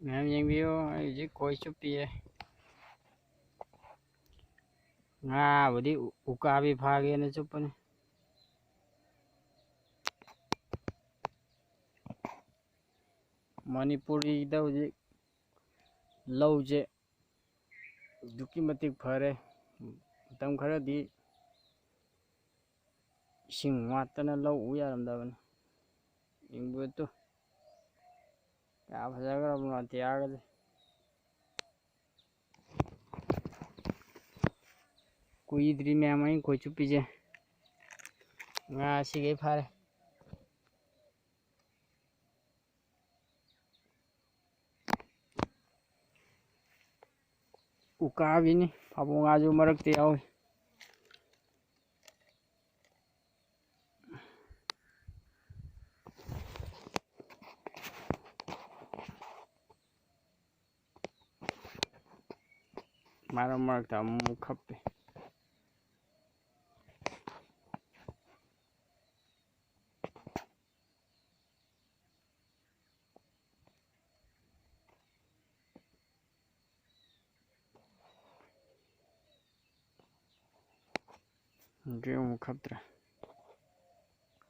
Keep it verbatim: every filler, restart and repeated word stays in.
ꯃꯌꯥꯝ ꯌꯦꯡꯕꯤꯌꯨ, ꯑꯩ ꯍꯧꯖꯤꯛ ꯈꯣꯏ ꯆꯨꯞꯄꯤꯌꯦ꯫ ꯉꯥꯕꯨꯗꯤ ꯎ-, ꯎꯀꯥꯕꯤ ꯐꯥꯒꯦꯅ ꯆꯨꯞꯄꯅꯤ꯫ ꯃꯅꯤꯄꯨꯔꯤꯗ ꯍꯧꯖꯤꯛ ꯂꯧꯁꯦ ꯑꯗꯨꯛꯀꯤ ꯃꯇꯤꯛ ꯐꯔꯦ꯫ ꯃꯇꯝ ꯈꯔꯗꯤ ꯏꯁꯤꯡ ꯋꯥꯠꯇꯅ ꯂꯧ ꯎ ꯌꯥꯔꯝꯗꯕꯅꯤ꯫ ꯌꯦꯡꯕꯤꯌꯨ ꯇꯨ꯫ ꯀꯌꯥ ꯐꯖꯈ꯭ꯔꯕꯅꯣ ꯑꯇꯤꯌꯥꯒꯁꯦ꯫ ꯀꯨꯏꯗ꯭ꯔꯤ ꯃꯌꯥꯝ ꯑꯩꯅ ꯈꯣꯏ ꯆꯨꯞꯄꯤꯁꯦ꯫ ꯉꯥ ꯁꯤꯈꯩ ꯐꯥꯔꯦ꯫ ꯎꯀꯥꯕꯤꯅꯤ, ꯐꯥꯕꯧ ꯉꯥꯁꯨ ꯃꯔꯛꯇ ꯌꯥꯎꯏ꯫ ꯃꯔꯛ ꯃꯔꯛꯇ ꯑꯃꯨꯛ ꯈꯞꯄꯤ꯫ ꯍꯧꯖꯤꯛ ꯑꯃꯨꯛ ꯈꯞꯇ꯭ꯔꯦ꯫